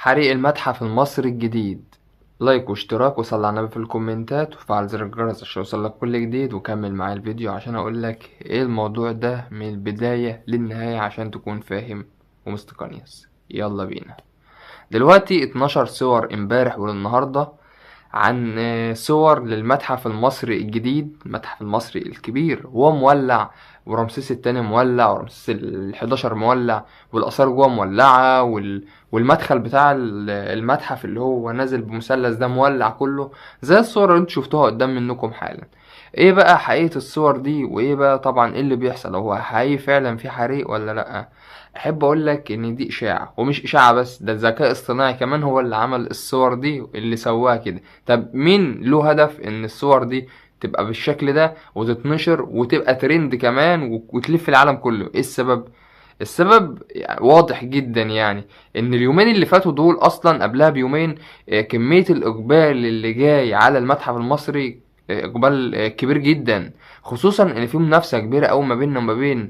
حريق المتحف المصري الجديد. like واشتراك وصلي على النبي في الكومنتات وفعل زر الجرس عشان يوصلك كل جديد، وكمل معايا الفيديو عشان اقولك ايه الموضوع ده من البداية للنهاية عشان تكون فاهم ومستقنيص. يلا بينا. دلوقتي 12 صور امبارح والنهاردة عن صور للمتحف المصري الجديد، المتحف المصري الكبير، وهو مولع، ورمسيس التاني مولع، ورمسيس الحداشر مولع، والآثار جوه مولعة، والمدخل بتاع المتحف اللي هو نازل بمثلث ده مولع كله، زي الصور اللي انتوا شفتوها قدام منكم حالا. ايه بقى حقيقة الصور دي؟ وايه بقى طبعا ايه اللي بيحصل؟ هو حقيقي فعلا في حريق ولا لأ؟ احب اقول لك ان دي اشاعة، ومش اشاعة بس، ده الذكاء اصطناعي كمان هو اللي عمل الصور دي اللي سواها كده. طب مين له هدف ان الصور دي تبقى بالشكل ده وتتنشر وتبقى ترند كمان وتلف العالم كله؟ ايه السبب؟ السبب واضح جدا، ان اليومين اللي فاتوا دول اصلا قبلها بيومين، كمية الاقبال اللي جاي على المتحف المصري، اقبال كبير جدا، خصوصا ان في منافسة كبيرة قوي ما بيننا وما بين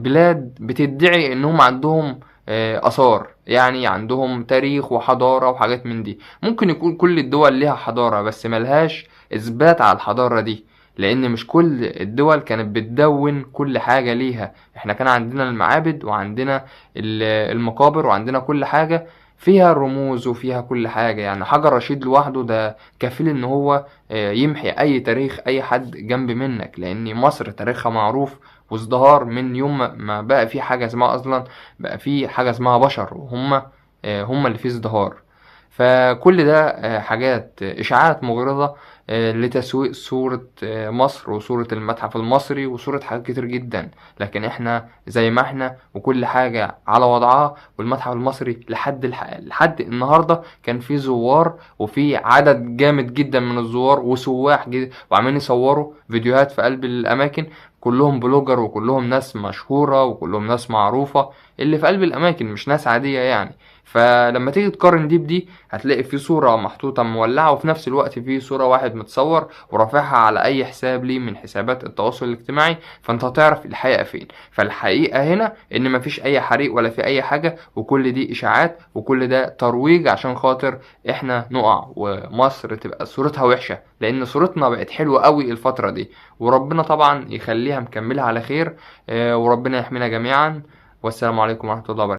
بلاد بتدعي انهم عندهم آثار، يعني عندهم تاريخ وحضارة وحاجات من دي. ممكن يكون كل الدول ليها حضارة بس ملهاش إثبات على الحضارة دي، لأن مش كل الدول كانت بتدون كل حاجة ليها. احنا كان عندنا المعابد وعندنا المقابر وعندنا كل حاجة فيها رموز وفيها كل حاجة. حجر رشيد لوحده ده كفيل ان هو يمحي اي تاريخ اي حد جنب منك، لان مصر تاريخها معروف وازدهار من يوم ما بقى في حاجة اسمها اصلا، بقى في حاجة اسمها بشر، وهم هم اللي فيه ازدهار. فكل ده حاجات، اشاعات مغرضة، لتسويق صورة مصر وصورة المتحف المصري وصورة حاجات كتير جدا. لكن احنا زي ما احنا وكل حاجة على وضعها، والمتحف المصري لحد النهاردة كان فيه زوار، وفي عدد جامد جدا من الزوار وسواح جدا، وعمالين يصوروا فيديوهات في قلب الأماكن، كلهم بلوجر وكلهم ناس مشهورة وكلهم ناس معروفة اللي في قلب الأماكن، مش ناس عادية. فلما تيجي تقارن دي بدي هتلاقي في صورة محطوطة مولعة، وفي نفس الوقت في صورة واحد متصور ورافعها على أي حساب ليه من حسابات التواصل الاجتماعي، فأنت هتعرف الحقيقة فين. فالحقيقة هنا إن مفيش أي حريق ولا في أي حاجة، وكل دي إشاعات وكل ده ترويج عشان خاطر إحنا نقع ومصر تبقى صورتها وحشة، لأن صورتنا بقت حلوة قوي الفترة دي، وربنا طبعا يخليها مكملة على خير، وربنا يحمينا جميعا. والسلام عليكم ورحمة الله وبركاته.